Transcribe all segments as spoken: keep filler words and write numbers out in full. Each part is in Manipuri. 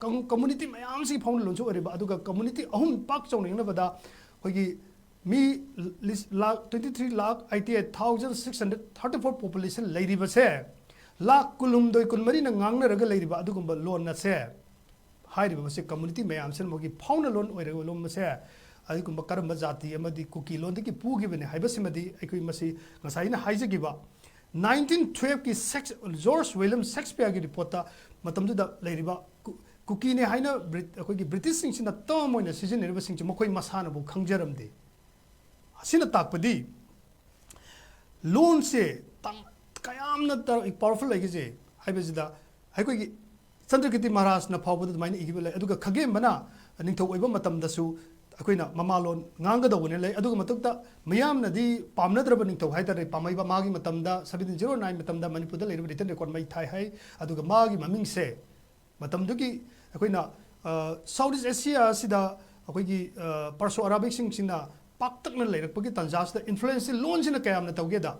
ꯀꯝꯃꯨꯅꯤꯇꯤ ꯃꯌꯥꯝꯁꯤꯒꯤ ꯐꯥꯎꯅ ꯂꯣꯟꯁꯨ ꯑꯣꯏꯔꯤꯕ, ꯑꯗꯨꯒ ꯀꯝꯃꯨꯅꯤꯇꯤ ꯑꯍꯨꯝ ꯄꯥꯛ ꯆꯥꯎꯅ ꯌꯦꯡꯅꯕꯗ ꯑꯩꯈꯣꯏꯒꯤ ꯃꯤ lakh twenty three lakh eighty eight thousand six hundred thirty four population ꯂꯩꯔꯤꯕꯁꯦ, ꯂꯥꯈ ꯀꯨꯟꯍꯨꯝꯗꯣꯏ ꯀꯨꯟꯃꯔꯤꯅ ꯉꯥꯡꯅꯔꯒ ꯂꯩꯔꯤꯕ ꯑꯗꯨꯒꯨꯝꯕ ꯂꯣꯟ ꯑꯁꯦ, ꯍꯥꯏꯔꯤꯕ ꯃꯁꯤ ꯀꯝꯃꯨꯅꯤꯇꯤ ꯃꯌꯥꯝꯁꯤꯅ ꯃꯣꯏꯒꯤ ꯐꯥꯎꯅ ꯂꯣꯟ ꯑꯣꯏꯔꯒ ꯂꯣꯟꯕꯁꯦ, ꯑꯗꯨꯒꯨꯝꯕ ꯀꯔꯝꯕ ꯖꯥꯇꯤ ꯑꯃꯗꯤ ꯀꯨꯀꯤ ꯂꯣꯟꯗꯒꯤ ꯄꯨꯈꯤꯕꯅꯤ ꯍꯥꯏꯕꯁꯤꯃꯗꯤ ꯑꯩꯈꯣꯏ ꯃꯁꯤ ꯉꯁꯥꯏ ꯑꯩꯅ ꯍꯥꯏꯖꯈꯤꯕ nineteen twelve ꯀꯤ ꯁꯦꯛꯁ ꯖꯣꯔꯖ ꯋꯤꯂꯤꯌꯝ ꯁꯦꯛꯁꯄꯤꯌꯔꯒꯤ ꯔꯤꯄꯣꯔꯠꯇ ꯃꯇꯝꯗꯨꯗ ꯂꯩꯔꯤꯕ ꯀꯨ- ꯀꯨꯀꯤꯅꯦ ꯍꯥꯏꯅ ꯕ꯭ꯔꯤꯠ- ꯑꯩꯈꯣꯏꯒꯤ ꯕ꯭ꯔꯤꯇꯤꯁꯁꯤꯡꯁꯤꯅ ꯇꯔꯝ ꯑꯣꯏꯅ ꯁꯤꯖꯤꯟꯅꯔꯤꯕꯁꯤꯡꯁꯦ ꯃꯈꯣꯏ ꯃꯁꯥꯅꯕꯨ ꯈꯪꯖꯔꯝꯗꯦ꯫ ꯑꯁꯤꯅ ꯇꯥꯛꯄꯗꯤ ꯂꯣꯟꯁꯦ ꯇꯥꯡ- ꯀꯌꯥꯝꯅ ꯄꯥꯋꯔꯐꯨꯜ ꯂꯩꯒꯦꯁꯦ ꯍꯥꯏꯕꯁꯤꯗ, ꯑꯩꯈꯣꯏꯒꯤ ꯆꯟꯗ꯭ꯔꯀꯤꯇꯤ ꯃꯍꯥꯔꯥꯖꯅ ꯐꯥꯎꯕꯗ ꯑꯗꯨꯃꯥꯏꯅ ꯏꯈꯤꯕ ꯂꯩ꯫ ꯑꯗꯨꯒ ꯈꯥꯒꯦꯝꯕꯅ ꯅꯤꯡꯊꯧ ꯑꯣꯏꯕ ꯃꯇꯝꯗꯁꯨ ꯑꯩꯈꯣꯏꯅ ꯃꯃꯥꯂꯣꯟ ꯉꯥꯡꯒꯗꯧꯕꯅꯦ ꯂꯩ꯫ ꯑꯗꯨꯒ ꯃꯊꯛꯇ ꯃꯤꯌꯥꯝꯅꯗꯤ ꯄꯥꯝꯅꯗ꯭ꯔꯕ ꯅꯤꯡꯊꯧ ꯍꯥꯏꯇꯥꯔꯦ, ꯄꯥꯝꯃꯩꯕ ꯃꯥꯒꯤ ꯃꯇꯝꯗ seventeen zero nine ꯃꯇꯝꯗ ꯃꯅꯤꯄꯨꯔꯗ ꯂꯩꯔꯤꯕ written record ꯃꯩ ꯊꯥꯏ ꯍꯥꯏ꯫ ꯑꯗꯨꯒ ꯃꯥꯒꯤ ꯃꯃꯤꯡꯁꯦ ꯃꯇꯝꯗꯨꯒꯤ ꯑꯩꯈꯣꯏꯅ South East Asia ꯑꯁꯤꯗ ꯑꯩꯈꯣꯏꯒꯤ ꯄꯥꯔꯁꯣ ꯑꯔꯥꯕꯤꯛꯁꯤꯡꯁꯤꯅ ꯄꯥꯛꯇꯛꯅ ꯂꯩꯔꯛꯄꯒꯤ ꯇꯥꯟꯖꯥꯁꯤꯗ ꯏꯟꯐ꯭ꯂꯨꯌꯦꯟꯁꯁꯤ ꯂꯣꯟꯁꯤꯅ ꯀꯌꯥꯝꯅ ꯇꯧꯒꯦꯗ,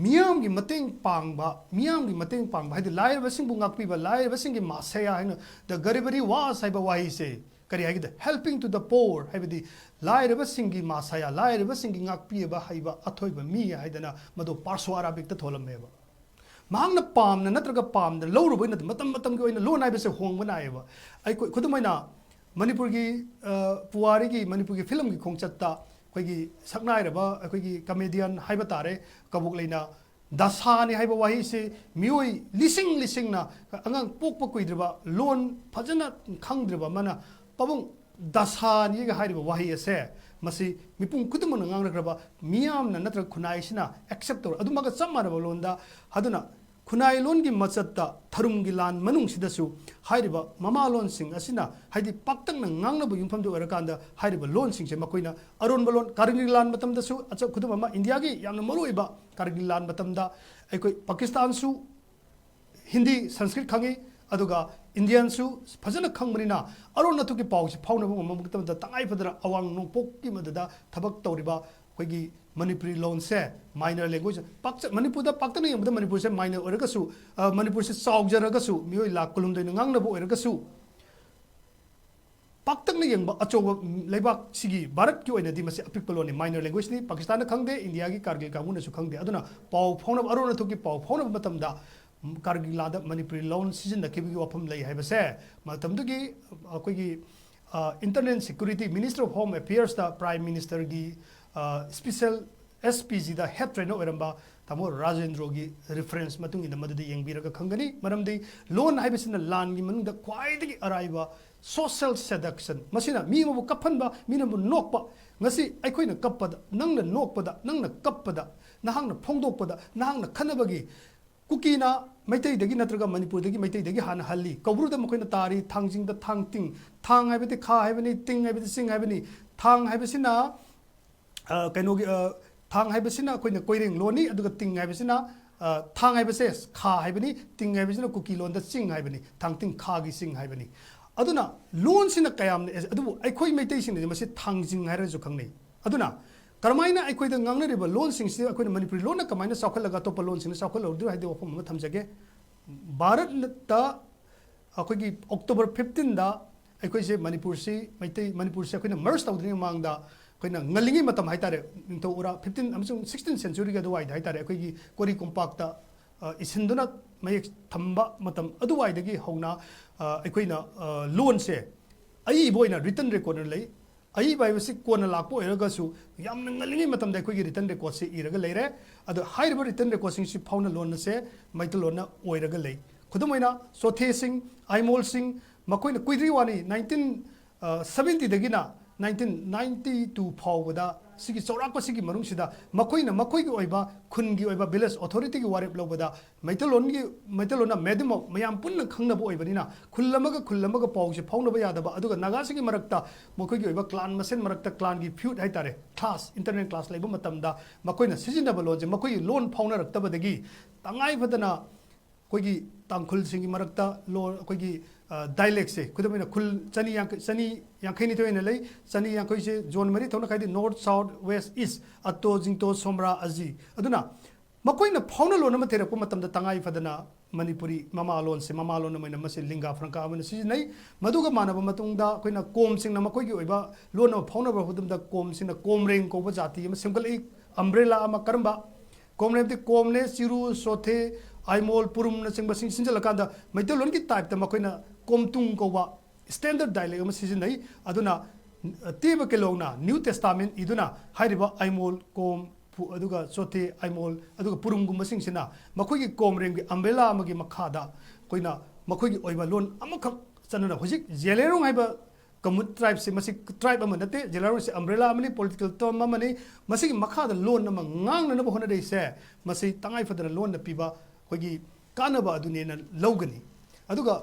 ꯃꯤꯌꯥꯝꯒꯤ ꯃꯇꯦꯡ ꯄꯥꯡꯕ, ꯃꯤꯌꯥꯝꯒꯤ ꯃꯇꯦꯡ ꯄꯥꯡꯕ ꯍꯥꯏꯗꯤ ꯂꯥꯏꯔꯕꯁꯤꯡꯕꯨ ꯉꯥꯛꯄꯤꯕ, ꯂꯥꯏꯔꯕꯁꯤꯡꯒꯤ ꯃꯥꯁꯌꯥ ꯍꯥꯏꯅ, the ꯒꯔꯤꯕ ꯅꯤꯋꯥꯖ ꯍꯥꯏꯕ ꯋꯥꯍꯩꯁꯦ ꯀꯔꯤ ꯍꯥꯏꯒꯦꯗ, helping to the poor ꯍꯥꯏꯕꯗꯤ ꯂꯥꯏꯔꯕꯁꯤꯡꯒꯤ ꯃꯥꯁꯌꯥ, ꯂꯥꯏꯔꯕꯁꯤꯡꯒꯤ ꯉꯥꯛꯄꯤꯕ ꯍꯩꯕ ꯑꯊꯣꯏꯕ ꯃꯤ ꯍꯥꯏꯗꯅ ꯃꯗꯨ ꯄꯥꯔꯁꯣ ꯑꯔꯥꯕꯤꯛꯇ ꯊꯣꯜꯂꯝꯃꯦꯕ꯫ ꯃꯍꯥꯛꯅ ꯄꯥꯝꯅ ꯅꯠꯇ꯭ꯔꯒ ꯄꯥꯝꯗꯅ ꯂꯧꯔꯨꯕꯩ ꯅꯠꯇꯦ, ꯃꯇꯝ ꯃꯇꯝꯒꯤ ꯑꯣꯏꯅ ꯂꯣꯟ ꯍꯥꯏꯕꯁꯦ ꯍꯣꯡꯕ ꯅꯥꯏꯌꯦꯕ꯫ ꯑꯩꯈꯣꯏ ꯈꯨꯗꯝ ꯑꯣꯏꯅ ꯃꯅꯤꯄꯨꯔꯒꯤ ꯄꯨꯋꯥꯔꯤꯒꯤ, ꯃꯅꯤꯄꯨꯔꯒꯤ ꯐꯤꯂꯝꯒꯤ ꯈꯣꯡꯆꯠꯇ ꯑꯩꯈꯣꯏꯒꯤ ꯁꯛꯅꯥꯏꯔꯕ ꯑꯩꯈꯣꯏꯒꯤ ꯀꯃꯦꯗꯤꯌꯟ ꯍꯥꯏꯕ ꯇꯥꯔꯦ, ꯀꯕꯣꯛ ꯂꯩꯅ ꯗꯁꯥꯅꯤ ꯍꯥꯏꯕ ꯋꯥꯍꯩꯁꯤ ꯃꯤꯑꯣꯏ ꯂꯤꯁꯤꯡ ꯂꯤꯁꯤꯡꯅ, ꯑꯉꯥꯡ ꯄꯣꯛꯄ ꯀꯨꯏꯗ꯭ꯔꯤꯕ, ꯂꯣꯟ ꯐꯖꯅ ꯈꯪꯗ꯭ꯔꯤꯕ ꯑꯃꯅ ꯄꯥꯕꯨꯡ ꯗꯁꯥꯅꯤꯒ ꯍꯥꯏꯔꯤꯕ ꯋꯥꯍꯩ ꯑꯁꯦ ꯃꯁꯤ ꯃꯤꯄꯨꯝ ꯈꯨꯗꯤꯡꯃꯛꯅ ꯉꯥꯡꯅꯈ꯭ꯔꯕ, ꯃꯤꯌꯥꯝꯅ ꯅꯠꯇ꯭ꯔꯒ ꯈꯨꯟꯅꯥꯏꯁꯤꯅ ꯑꯦꯛꯁꯦꯞ ꯇꯧꯔ ꯑꯗꯨꯃꯛꯀ ꯆꯞ ꯃꯥꯟꯅꯕ ꯂꯣꯟꯗ꯫ ꯑꯗꯨꯅ ꯈꯨꯟꯅꯥꯏ ꯂꯣꯟꯒꯤ ꯃꯆꯠꯇ ꯊꯔꯨꯝꯒꯤ ꯂꯥꯟ ꯃꯅꯨꯡꯁꯤꯗꯁꯨ ꯍꯥꯏꯔꯤꯕ ꯃꯃꯥꯂꯣꯟꯁꯤꯡ ꯑꯁꯤꯅ ꯍꯥꯏꯗꯤ ꯄꯥꯛꯇꯛꯅ ꯉꯥꯡꯅꯕ ꯌꯨꯝꯐꯝꯗ ꯑꯣꯏꯔꯀꯥꯟꯗ ꯍꯥꯏꯔꯤꯕ ꯂꯣꯟꯁꯤꯡꯁꯦ ꯃꯈꯣꯏꯅ ꯑꯔꯣꯟꯕ ꯂꯣꯟ, ꯀꯥꯔꯒꯤꯜ ꯂꯥꯟ ꯃꯇꯝꯗꯁꯨ ꯑꯆ- ꯈꯨꯗꯝ ꯑꯃ, ꯏꯟꯗꯤꯌꯥꯒꯤ ꯌꯥꯝꯅ ꯃꯔꯨꯑꯣꯏꯕ ꯀꯥꯔꯒꯤꯜ ꯂꯥꯟ ꯃꯇꯝꯗ ꯑꯩꯈꯣꯏ ꯄꯥꯀꯤꯁꯇꯥꯟꯁꯨ ꯍꯤꯟꯗꯤ, ꯁꯪꯁꯀ꯭ꯔꯤꯠ ꯈꯪꯉꯤ, ꯑꯗꯨꯒ ꯏꯟꯗꯤꯌꯟꯁꯨ ꯐꯖꯅ ꯈꯪꯕꯅꯤꯅ ꯑꯔꯣꯟ ꯑꯊꯨꯞꯀꯤ ꯄꯥꯎꯁꯤ ꯐꯥꯎꯅꯕ ꯉꯝꯕ ꯃꯇꯝꯗ ꯇꯉꯥꯏ ꯐꯗꯅ ꯑꯋꯥꯡ ꯅꯣꯡꯄꯣꯛꯀꯤ ꯃꯗꯨꯗ ꯊꯕꯛ ꯇꯧꯔꯤꯕ ꯑꯩꯈꯣꯏꯒꯤ ꯃꯅꯤꯄꯨꯔꯤ ꯂꯣꯟꯁꯦ, ꯃꯥꯏꯅꯔ ꯂꯦꯡꯒ꯭ꯋꯦꯖ ꯄꯥꯛꯆ ꯃꯅꯤꯄꯨꯔꯗ ꯄꯥꯛꯇꯛꯅ ꯌꯦꯡꯕꯗ ꯃꯅꯤꯄꯨꯔꯁꯦ ꯃꯥꯏꯅꯔ ꯑꯣꯏꯔꯒꯁꯨ, ꯃꯅꯤꯄꯨꯔꯁꯦ ꯆꯥꯎꯖꯔꯒꯁꯨ, ꯃꯤꯑꯣꯏ ꯂꯥꯈ ꯀꯨꯟꯍꯨꯝꯗꯣꯏꯅ ꯉꯥꯡꯅꯕ ꯑꯣꯏꯔꯒꯁꯨ, ꯄꯥꯛꯇꯛꯅ ꯌꯦꯡꯕ ꯑꯆꯧꯕ ꯂꯩꯕꯥꯛꯁꯤꯒꯤ ꯚꯥꯔꯠꯀꯤ ꯑꯣꯏꯅꯗꯤ ꯃꯁꯤ ꯑꯄꯤꯛꯄ ꯂꯣꯟꯅꯤ, ꯃꯥꯏꯅꯔ ꯂꯦꯡꯒ꯭ꯋꯦꯖꯅꯤ꯫ ꯄꯥꯀꯤꯁꯇꯥꯟꯅ ꯈꯪꯗꯦ, ꯏꯟꯗꯤꯌꯥꯒꯤ ꯀꯥꯔꯒꯤꯜ ꯀꯥꯡꯕꯨꯅꯁꯨ ꯈꯪꯗꯦ꯫ ꯑꯗꯨꯅ ꯄꯥꯎ ꯐꯥꯎꯅꯕ, ꯑꯔꯣꯟ ꯑꯊꯨꯞꯀꯤ ꯄꯥꯎ ꯐꯥꯎꯅꯕ ꯃꯇꯝꯗ ꯀꯥꯔꯒꯤꯜ ꯂꯥꯟꯗ ꯃꯅꯤꯄꯨꯔꯤ ꯂꯣꯟ ꯁꯤꯖꯤꯟꯅꯈꯤꯕꯒꯤ ꯋꯥꯐꯝ ꯂꯩ ꯍꯥꯏꯕꯁꯦ ꯃꯇꯝꯗꯨꯒꯤ ꯑꯩꯈꯣꯏꯒꯤ internal security, minister of home ꯑꯦꯐꯤꯌꯔꯁꯇ ꯄ꯭ꯔꯥꯏꯝ ꯃꯤꯅꯤꯁꯇꯔꯒꯤ ꯁ꯭ꯄꯤꯁꯦꯜ ꯑꯦꯁ ꯄꯤ ꯖꯤꯗ ꯍꯦꯠ ꯇ꯭ꯔꯦꯅꯔ ꯑꯣꯏꯔꯝꯕ ꯇꯥꯃꯣ ꯔꯥꯖꯦꯟꯗ꯭ꯔꯣꯒꯤ ꯔꯤꯐꯔꯦꯟꯁ ꯃꯇꯨꯡ ꯏꯟꯅ ꯃꯗꯨꯗ ꯌꯦꯡꯕꯤꯔꯒ ꯈꯪꯒꯅꯤ꯫ ꯃꯔꯝꯗꯤ ꯂꯣꯟ ꯍꯥꯏꯕꯁꯤꯅ ꯂꯥꯟꯒꯤ ꯃꯅꯨꯡꯗ ꯈ꯭ꯋꯥꯏꯗꯒꯤ ꯑꯔꯥꯏꯕ ꯁꯣꯁꯦꯜ ꯁꯦꯗꯛꯁꯟ, ꯃꯁꯤꯅ ꯃꯤ ꯑꯃꯕꯨ ꯀꯞꯍꯟꯕ, ꯃꯤꯅꯕꯨ ꯅꯣꯛꯄ꯫ ꯉꯁꯤ ꯑꯩꯈꯣꯏꯅ ꯀꯞꯄꯗ, ꯅꯪꯅ ꯅꯣꯛꯄꯗ, ꯅꯪꯅ ꯀꯞꯄꯗ, ꯅꯍꯥꯛꯅ ꯐꯣꯡꯗꯣꯛꯄꯗ, ꯅꯍꯥꯛꯅ ꯈꯠꯅꯕꯒꯤ, ꯀꯨꯀꯤꯅ ꯃꯩꯇꯩꯗꯒꯤ ꯅꯠꯇ꯭ꯔꯒ ꯃꯅꯤꯄꯨꯔꯗꯒꯤ, ꯃꯩꯇꯩꯗꯒꯤ ꯍꯥꯟꯅ ꯍꯜꯂꯤ꯫ ꯀꯧꯕ꯭ꯔꯨꯗ ꯃꯈꯣꯏꯅ ꯇꯥꯔꯤ, ꯊꯥꯡꯖꯤꯡꯗ ꯊꯥꯡ ꯇꯤꯡ, ꯊꯥꯡ ꯍꯥꯏꯕꯗꯤ ꯈꯥ ꯍꯥꯏꯕꯅꯤ, ꯇꯤꯡ ꯍꯥꯏꯕꯗꯤ ꯆꯤꯡ ꯍꯥꯏꯕꯅꯤ꯫ ꯊꯥꯡ ꯍꯥꯏꯕꯁꯤꯅ ꯑ, ꯀꯩꯅꯣꯒꯤ, ꯑ, ꯊꯥꯡ ꯍꯥꯏꯕꯁꯤꯅ ꯑꯩꯈꯣꯏꯅ ꯀꯣꯏꯔꯦꯡ ꯂꯣꯟꯅꯤ, ꯑꯗꯨꯒ ꯇꯤꯡ ꯍꯥꯏꯕꯁꯤꯅ, ꯑ, ꯊꯥꯡ ꯍꯥꯏꯕꯁꯦ ꯈꯥ ꯍꯥꯏꯕꯅꯤ, ꯇꯤꯡ ꯍꯥꯏꯕꯁꯤꯅ ꯀꯨꯀꯤ ꯂꯣꯟꯗ ꯆꯤꯡ ꯍꯥꯏꯕꯅꯤ, ꯊꯥꯡ ꯇꯤꯡ ꯈꯥꯒꯤ ꯆꯤꯡ ꯍꯥꯏꯕꯅꯤ꯫ ꯑꯗꯨꯅ ꯂꯣꯟꯁꯤꯅ ꯀꯌꯥꯝꯅ ꯑꯦ-, ꯑꯗꯨꯕꯨ ꯑꯩꯈꯣꯏ ꯃꯩꯇꯩꯁꯤꯡꯅꯗꯤ ꯃꯁꯤ ꯊꯥꯡꯖꯤꯡ ꯍꯥꯏꯔꯒꯁꯨ ꯈꯪꯅꯩ꯫ ꯑꯗꯨꯅ ꯀꯔꯝꯍꯥꯏꯅ ꯑꯩꯈꯣꯏꯗ ꯉꯥꯡꯅꯔꯤꯕ ꯂꯣꯟꯁꯤꯡꯁꯤ ꯑꯩꯈꯣꯏꯅ ꯃꯅꯤꯄꯨꯔꯤ ꯂꯣꯟꯅ ꯀꯃꯥꯏꯅ ꯆꯥꯎꯈꯠꯂꯒ ꯑꯇꯣꯞꯄ ꯂꯣꯟꯁꯤꯡꯅ ꯆꯥꯎꯈꯠꯍꯧꯗꯣꯏꯅꯣ ꯍꯥꯏꯗꯤ ꯋꯥꯐꯝ ꯑꯃ ꯊꯝꯖꯒꯦ꯫ ꯚꯥꯔꯠꯇ ꯑꯩꯈꯣꯏꯒꯤ ꯑꯣꯛꯇꯣꯕꯔ ꯐꯤꯐꯇꯤꯟꯗ ꯑꯩꯈꯣꯏꯁꯦ ꯃꯅꯤꯄꯨꯔꯁꯤ, ꯃꯩꯇꯩ ꯃꯅꯤꯄꯨꯔꯁꯤ ꯑꯩꯈꯣꯏꯅ ꯃꯔꯁ ꯇꯧꯗ꯭ꯔꯤꯉꯩ ꯃꯃꯥꯡꯗ ꯑꯩꯈꯣꯏꯅ ꯉꯜꯂꯤꯉꯩ ꯃꯇꯝ ꯍꯥꯏꯇꯥꯔꯦ, ꯅꯤꯡꯊꯧ ꯎꯔꯥ ꯐꯤꯐꯇꯤꯟ ꯑꯃꯁꯨꯡ ꯁꯤꯛꯁꯇꯤꯟ ꯁꯦꯟꯆꯨꯔꯤꯒꯤ ꯑꯗꯨꯋꯥꯏꯗ ꯍꯥꯏꯇꯥꯔꯦ, ꯑꯩꯈꯣꯏꯒꯤ ꯀꯣꯔꯤ ꯀꯣꯝꯄꯥꯛꯇ ꯑ, ꯏꯁꯤꯟꯗꯨꯅ ꯃꯌꯦꯛ ꯊꯝꯕ ꯃꯇꯝ ꯑꯗꯨꯋꯥꯏꯗꯒꯤ ꯍꯧꯅ, ꯑ, ꯑꯩꯈꯣꯏꯅ, ꯑ, ꯂꯣꯟꯁꯦ ꯑꯏꯕ ꯑꯣꯏꯅ ꯔꯤꯇꯟ ꯔꯦꯀꯣꯔꯗ ꯂꯩ꯫ ꯑꯏꯕ ꯍꯥꯏꯕꯁꯤ ꯀꯣꯟꯅ ꯂꯥꯛꯄ ꯑꯣꯏꯔꯒꯁꯨ ꯌꯥꯝꯅ ꯉꯜꯂꯤꯉꯩ ꯃꯇꯝꯗ ꯑꯩꯈꯣꯏꯒꯤ ꯔꯤꯇꯟ ꯔꯦꯀꯣꯔꯗꯁꯤ ꯏꯔꯒ ꯂꯩꯔꯦ꯫ ꯑꯗꯣ ꯍꯥꯏꯔꯤꯕ ꯔꯤꯇꯟ ꯔꯦꯀꯣꯔꯗꯁꯤꯡꯁꯤ ꯐꯥꯎꯅ ꯂꯣꯟ ꯑꯁꯦ ꯃꯩꯇꯩꯂꯣꯟꯅ ꯑꯣꯏꯔꯒ ꯂꯩ꯫ ꯈꯨꯗꯝ ꯑꯣꯏꯅ ꯆꯣꯊꯦꯁꯤꯡ, ꯑꯥꯏꯃꯣꯜꯁꯤꯡ, ꯃꯈꯣꯏꯅ ꯀꯨꯏꯗ꯭ꯔꯤ ꯋꯥꯅꯤ, ꯅꯥꯏꯟꯇꯤꯟ ꯁꯕꯦꯟꯇꯤꯗꯒꯤꯅ ꯅꯥꯏꯟꯇꯤꯟ ꯅꯥꯏꯟꯇꯤ ꯇꯨ ꯐꯥꯎꯕꯗ ꯁꯤꯒꯤ ꯆꯥꯎꯔꯥꯛꯄ ꯁꯤꯒꯤ ꯃꯅꯨꯡꯁꯤꯗ ꯃꯈꯣꯏꯅ ꯃꯈꯣꯏꯒꯤ ꯑꯣꯏꯕ ꯈꯨꯟꯒꯤ ꯑꯣꯏꯕ ꯚꯤꯂꯦꯖ ꯑꯣꯊꯣꯔꯤꯇꯤꯒꯤ ꯋꯥꯔꯦꯞ ꯂꯧꯕꯗ ꯃꯩꯇꯩꯂꯣꯟꯒꯤ, ꯃꯩꯇꯩꯂꯣꯟꯅ medium of ꯃꯌꯥꯝ ꯄꯨꯟꯅ ꯈꯪꯅꯕ ꯑꯣꯏꯕꯅꯤꯅ ꯈꯨꯜ ꯑꯃꯒ ꯈꯨꯜ ꯑꯃꯒ ꯄꯥꯎꯁꯦ ꯐꯥꯎꯅꯕ ꯌꯥꯗꯕ, ꯑꯗꯨꯒ ꯅꯥꯒꯥꯁꯤꯡꯒꯤ ꯃꯔꯛꯇ ꯃꯈꯣꯏꯒꯤ ꯑꯣꯏꯕ ꯀ꯭ꯂꯥꯟ ꯃꯁꯦꯟ ꯃꯔꯛꯇ ꯀ꯭ꯂꯥꯟꯒꯤ ꯐ꯭ꯌꯨꯠ ꯍꯥꯏꯇꯥꯔꯦ, ꯀ꯭ꯂꯥꯁ, ꯏꯟꯇꯔꯅꯦꯜ ꯀ꯭ꯂꯥꯁ ꯂꯩꯕ ꯃꯇꯝꯗ ꯃꯈꯣꯏꯅ ꯁꯤꯖꯤꯟꯅꯕ ꯂꯣꯟꯁꯦ ꯃꯈꯣꯏꯒꯤ ꯂꯣꯟ ꯐꯥꯎꯅꯔꯛꯇꯕꯗꯒꯤ ꯇꯉꯥꯏ ꯐꯗꯅ ꯑꯩꯈꯣꯏꯒꯤ ꯇꯥꯡꯈꯨꯜꯁꯤꯡꯒꯤ ꯃꯔꯛꯇ ꯂꯣꯟ, ꯑꯩꯈꯣꯏꯒꯤ, ꯑ, ꯗꯥꯏꯂꯦꯛꯁꯦ, ꯈꯨꯗꯝ ꯑꯣꯏꯅ ꯈꯨꯜ ꯆꯅꯤ ꯌꯥꯡꯈꯩ, ꯆꯅꯤ ꯌꯥꯡꯈꯩ ꯅꯤꯊꯣꯏ ꯑꯣꯏꯅ ꯂꯩ꯫ ꯆꯅꯤ ꯌꯥꯡꯈꯩꯁꯦ ꯖꯣꯟ ꯃꯔꯤ ꯊꯣꯛꯅ ꯈꯥꯏꯗꯣꯛꯏ, ꯅꯣꯔꯠ, ꯁꯥꯎꯠ, ꯋꯦꯁ, ꯏꯁ, ꯑꯇꯣ, ꯖꯤꯡꯇꯣ, ꯁꯣꯝꯔꯥ, ꯑꯖꯤ꯫ ꯑꯗꯨꯅ ꯃꯈꯣꯏꯅ ꯐꯥꯎꯅ ꯂꯣꯟ ꯑꯃ ꯊꯤꯔꯛꯄ ꯃꯇꯝꯗ ꯇꯉꯥꯏ ꯐꯗꯅ ꯃꯅꯤꯄꯨꯔꯤ ꯃꯃꯥ ꯂꯣꯟꯁꯦ, ꯃꯃꯥ ꯂꯣꯟ ꯑꯃ ꯑꯣꯏꯅ ꯃꯁꯤ ꯂꯤꯡꯒꯥ ꯐ꯭ꯔꯥꯡꯀꯥ ꯑꯃꯅ ꯁꯤꯖꯤꯟꯅꯩ꯫ ꯃꯗꯨꯒ ꯃꯥꯟꯅꯕ ꯃꯇꯨꯡꯗ ꯑꯩꯈꯣꯏꯅ ꯀꯣꯝꯁꯤꯡꯅ ꯃꯈꯣꯏꯒꯤ ꯑꯣꯏꯕ ꯂꯣꯟ ꯑꯃ ꯐꯥꯎꯅꯕ ꯃꯇꯝꯗ ꯀꯣꯝꯁꯤꯡꯅ ꯀꯣꯝꯔꯦꯡ ꯀꯧꯕ ꯖꯥꯇꯤ ꯑꯃ ꯁꯦꯝꯒꯠꯂꯛꯏ꯫ ꯑꯝꯕ꯭ꯔꯦꯂꯥ ꯑꯃ, ꯀꯔꯝꯕ? ꯀꯣꯝꯔꯦꯡꯗꯤ ꯀꯣꯝꯅꯦ, ꯆꯤꯔꯨ, ꯆꯣꯊꯦ, ꯑꯥꯏꯃꯣꯜ, ꯄꯨꯔꯨꯝꯅꯆꯤꯡꯕꯁꯤꯡ ꯁꯤꯖꯤꯜꯂꯀꯥꯟꯗ ꯃꯩꯇꯩꯂꯣꯟꯒꯤ ꯇꯥꯏꯞꯇ ꯃꯈꯣꯏꯅ ꯀꯣꯝꯇꯨꯡ ꯀꯧꯕ ꯁ꯭ꯇꯦꯟꯗꯔꯠ ꯗꯥꯏꯂꯦꯛ ꯑꯃ ꯁꯤꯖꯤꯟꯅꯩ꯫ ꯑꯗꯨꯅ ꯇꯦꯕ ꯀꯦꯂꯣꯡꯅ ꯅ꯭ꯌꯨ ꯇꯦꯁꯇꯥꯃꯦꯟ ꯏꯗꯨꯅ ꯍꯥꯏꯔꯤꯕ ꯑꯥꯏꯃꯣꯜ, ꯀꯣꯝ, ꯄꯨ-, ꯑꯗꯨꯒ ꯆꯣꯊꯦ, ꯑꯥꯏꯃꯣꯜ, ꯑꯗꯨꯒ ꯄꯨꯔꯨꯝꯒꯨꯝꯕꯁꯤꯡꯁꯤꯅ ꯃꯈꯣꯏꯒꯤ ꯀꯣꯝꯔꯦꯡꯒꯤ ꯑꯝꯕ꯭ꯔꯦꯂꯥ ꯑꯃꯒꯤ ꯃꯈꯥꯗ ꯑꯩꯈꯣꯏꯅ ꯃꯈꯣꯏꯒꯤ ꯑꯣꯏꯕ ꯂꯣꯟ ꯑꯃꯈꯛ ꯆꯠꯅꯅ, ꯍꯧꯖꯤꯛ ꯖꯦꯂꯦꯔꯣꯡ ꯍꯥꯏꯕ ꯀꯃꯨꯠ ꯇ꯭ꯔꯥꯏꯕꯁꯦ, ꯃꯁꯤ ꯇ꯭ꯔꯥꯏꯕ ꯑꯃ ꯅꯠꯇꯦ, ꯖꯦꯂꯦꯔꯣꯡꯁꯦ ꯑꯝꯕ꯭ꯔꯦꯂꯥ ꯑꯃꯅꯤ, ꯄꯣꯂꯤꯇꯤꯀꯦꯜ ꯇꯔꯝ ꯑꯃꯅꯤ꯫ ꯃꯁꯤꯒꯤ ꯃꯈꯥꯗ ꯂꯣꯟ ꯑꯃ ꯉꯥꯡꯅꯅꯕ ꯍꯣꯠꯅꯔꯛꯏꯁꯦ, ꯃꯁꯤ ꯇꯉꯥꯏ ꯐꯗꯅ ꯂꯣꯟꯅ ꯄꯤꯕ ꯑꯩꯈꯣꯏꯒꯤ ꯀꯥꯟꯅꯕ ꯑꯗꯨꯅꯦꯅ ꯂꯧꯒꯅꯤ꯫ ꯑꯗꯨꯒ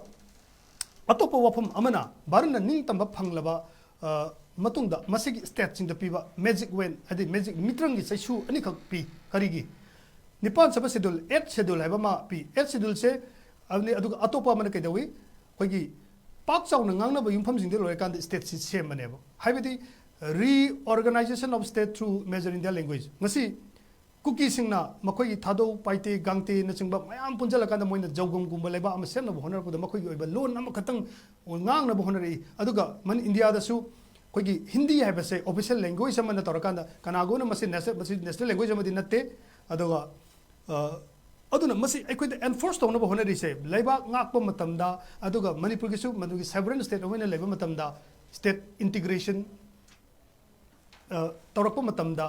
ꯑꯇꯣꯞꯄ ꯋꯥꯐꯝ ꯑꯃꯅ, ꯚꯥꯔꯠꯅ ꯅꯤꯡꯇꯝꯕ ꯐꯪꯂꯕ, ꯑ, ꯃꯇꯨꯡꯗ ꯃꯁꯤꯒꯤ ꯁ꯭ꯇꯦꯠꯁꯤꯡꯗ ꯄꯤꯕ ꯃꯦꯖꯤꯛ ꯋꯦꯟ, ꯍꯥꯏꯗꯤ ꯃꯦꯖꯤꯛ ꯃꯤꯇ꯭ꯔꯪꯒꯤ ꯆꯩꯁꯨ ꯑꯅꯤꯈꯛ ꯄꯤ꯫ ꯀꯔꯤꯒꯤ? ꯅꯤꯄꯥꯟ ꯁꯨꯕ ꯁꯦꯗꯨꯜ, ꯑꯦꯠ ꯁꯦꯗꯨꯜ ꯍꯥꯏꯕ ꯑꯃ ꯄꯤ꯫ ꯑꯦꯠ ꯁꯦꯗꯨꯜꯁꯦ ꯑꯗꯨꯅꯤ꯫ ꯑꯗꯨꯒ ꯑꯇꯣꯞꯄ ꯑꯃꯅ ꯀꯩꯗꯧꯏ? ꯑꯩꯈꯣꯏꯒꯤ ꯄꯥꯛ ꯆꯥꯎꯅ ꯉꯥꯡꯅꯕ ꯌꯨꯝꯐꯝꯁꯤꯡꯗ ꯂꯣꯏꯔꯀꯥꯟꯗ ꯁ꯭ꯇꯦꯠꯁꯤ ꯁꯦꯝꯕꯅꯦꯕ꯫ ꯍꯥꯏꯕꯗꯤ reorganization of state through major India language꯫ ꯉꯁꯤ ꯀꯨꯀꯤꯁꯤꯡꯅ ꯃꯈꯣꯏꯒꯤ ꯊꯥꯗꯧ, ꯄꯥꯏꯇꯦ, ꯒꯥꯡꯇꯦꯅꯆꯤꯡꯕ ꯃꯌꯥꯝ ꯄꯨꯟꯁꯤꯜꯂꯀꯥꯟꯗ ꯃꯣꯏꯅ ꯖꯧꯒꯝꯒꯨꯝꯕ ꯂꯩꯕꯥꯛ ꯑꯃ ꯁꯦꯝꯅꯕ ꯍꯣꯠꯅꯔꯛꯄꯗ ꯃꯈꯣꯏꯒꯤ ꯑꯣꯏꯕ ꯂꯣꯟ ꯑꯃꯈꯛꯇꯪ ꯉꯥꯡꯅꯕ ꯍꯣꯠꯅꯔꯛꯏ꯫ ꯑꯗꯨꯒ ꯃꯅꯤ-, ꯏꯟꯗꯤꯌꯥꯗꯁꯨ ꯑꯩꯈꯣꯏꯒꯤ ꯍꯤꯟꯗꯤ ꯍꯥꯏꯕꯁꯦ ꯑꯣꯐꯤꯁꯤꯌꯦꯜ ꯂꯦꯡꯒ꯭ꯋꯦꯖ ꯑꯃꯅ ꯇꯧꯔꯀꯥꯟꯗ ꯀꯅꯥꯒꯨꯝꯕꯅ ꯃꯁꯤ ꯅꯦꯁꯅꯦꯜ, ꯃꯁꯤ ꯅꯦꯁꯅꯦꯜ ꯂꯦꯡꯒ꯭ꯋꯦꯖ ꯑꯃꯗꯤ ꯅꯠꯇꯦ꯫ ꯑꯗꯨꯒ, ꯑ, ꯑꯗꯨꯅ ꯃꯁꯤ ꯑꯩꯈꯣꯏꯗ ꯑꯦꯟꯐꯣꯔꯁ ꯇꯧꯅꯕ ꯍꯣꯠꯅꯔꯤꯁꯦ, ꯂꯩꯕꯥꯛ ꯉꯥꯛꯄ ꯃꯇꯝꯗ, ꯑꯗꯨꯒ ꯃꯅꯤꯄꯨꯔꯒꯤꯁꯨ ꯃꯗꯨꯒꯤ ꯁꯦꯚꯔꯦꯟ ꯁ꯭ꯇꯦꯠ ꯑꯣꯏꯅ ꯂꯩꯕ ꯃꯇꯝꯗ ꯁ꯭ꯇꯦꯠ ꯏꯟꯇꯤꯒ꯭ꯔꯦꯁꯟ ꯑ, ꯇꯧꯔꯛꯄ ꯃꯇꯝꯗ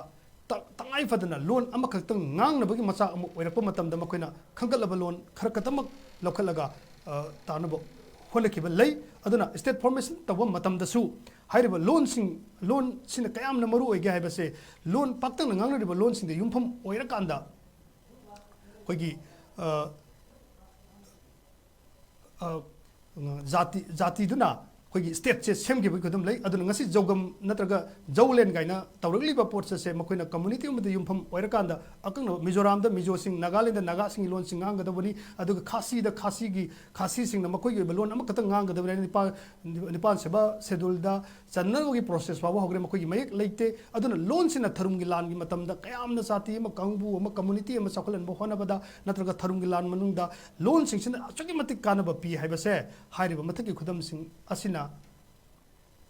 ꯇ-, ꯇꯉꯥꯏ ꯐꯗꯅ ꯂꯣꯟ ꯑꯃꯈꯛꯇꯪ ꯉꯥꯡꯅꯕꯒꯤ ꯃꯆꯥꯛ ꯑꯃ ꯑꯣꯏꯔꯛꯄ ꯃꯇꯝꯗ ꯃꯈꯣꯏꯅ ꯈꯟꯒꯠꯂꯕ ꯂꯣꯟ ꯈꯔ ꯈꯛꯇꯃꯛ ꯂꯧꯈꯠꯂꯒ, ꯑ, ꯇꯥꯅꯕ ꯍꯣꯠꯅꯈꯤꯕ ꯂꯩ꯫ ꯑꯗꯨꯅ ꯁ꯭ꯇꯦꯠ ꯐꯣꯔꯃꯦꯁꯟ ꯇꯧꯕ ꯃꯇꯝꯗꯁꯨ ꯍꯥꯏꯔꯤꯕ ꯂꯣꯟꯁꯤꯡ, ꯂꯣꯟꯁꯤꯅ ꯀꯌꯥꯝꯅ ꯃꯔꯨ ꯑꯣꯏꯒꯦ ꯍꯥꯏꯕꯁꯦ, ꯂꯣꯟ ꯄꯥꯛꯇꯛꯅ ꯉꯥꯡꯅꯔꯤꯕ ꯂꯣꯟꯁꯤꯡꯗ ꯌꯨꯝꯐꯝ ꯑꯣꯏꯔꯀꯥꯟꯗ ꯑꯩꯈꯣꯏꯒꯤ, ꯑ, ꯑ, ꯖꯥꯇꯤ, ꯖꯥꯇꯤꯗꯨꯅ ꯑꯩꯈꯣꯏꯒꯤ ꯁ꯭ꯇꯦꯠꯁꯦ ꯁꯦꯝꯈꯤꯕꯒꯤ ꯈꯨꯗꯝ ꯂꯩ꯫ ꯑꯗꯨꯅ ꯉꯁꯤ ꯖꯧꯒꯝ ꯅꯠꯇ꯭ꯔꯒ ꯖꯧꯂꯦꯟ ꯀꯥꯏꯅ ꯇꯧꯔꯛꯂꯤꯕ ꯄꯣꯠꯁꯦ ꯃꯈꯣꯏꯅ ꯀꯝꯃꯨꯅꯤꯇꯤ ꯑꯃꯗ ꯌꯨꯝꯐꯝ ꯑꯣꯏꯔꯀꯥꯟꯗ ꯑꯀꯛꯅꯕ ꯃꯤꯖꯣꯔꯥꯝꯗ ꯃꯤꯖꯣꯁꯤꯡ, ꯅꯥꯒꯥꯂꯦꯟꯗ ꯅꯥꯒꯥꯁꯤꯡꯒꯤ ꯂꯣꯟꯁꯤꯡ ꯉꯥꯡꯒꯗꯕꯅꯤ, ꯑꯗꯨꯒ ꯈꯥꯁꯤꯗ ꯈꯥꯁꯤꯒꯤ, ꯈꯥꯁꯤꯁꯤꯡꯅ ꯃꯈꯣꯏꯒꯤ ꯑꯣꯏꯕ ꯂꯣꯟ ꯑꯃꯈꯛꯇꯪ ꯉꯥꯡꯒꯗꯕꯅꯤ꯫ ꯅꯤꯄꯥꯟ, ꯅꯤꯄꯥꯟ ꯁꯨꯕ ꯁꯦꯗꯨꯜꯗ ꯆꯟꯅꯕꯒꯤ ꯄ꯭ꯔꯣꯁꯦꯁ ꯐꯥꯎꯕ ꯍꯧꯈ꯭ꯔꯦ꯫ ꯃꯈꯣꯏꯒꯤ ꯃꯌꯦꯛ ꯂꯩꯇꯦ꯫ ꯑꯗꯨꯅ ꯂꯣꯟꯁꯤꯅ ꯊꯔꯨꯝꯒꯤ ꯂꯥꯟꯒꯤ ꯃꯇꯝꯗ ꯀꯌꯥꯝꯅ ꯖꯥꯇꯤ ꯑꯃ, ꯀꯥꯡꯕꯨ ꯑꯃ, ꯀꯝꯃꯨꯅꯤꯇꯤ ꯑꯃ ꯆꯥꯎꯈꯠꯍꯟꯕ ꯍꯣꯠꯅꯕꯗ ꯅꯠꯇ꯭ꯔꯒ ꯊꯔꯨꯝꯒꯤ ꯂꯥꯟ ꯃꯅꯨꯡꯗ ꯂꯣꯟꯁꯤꯡꯁꯤꯅ ꯑꯁꯨꯛꯀꯤ ꯃꯇꯤꯛ ꯀꯥꯟꯅꯕ ꯄꯤ ꯍꯥꯏꯕꯁꯦ ꯍꯥꯏꯔꯤꯕ ꯃꯊꯛꯀꯤ ꯈꯨꯗꯝꯁꯤꯡ ꯑꯁꯤꯅ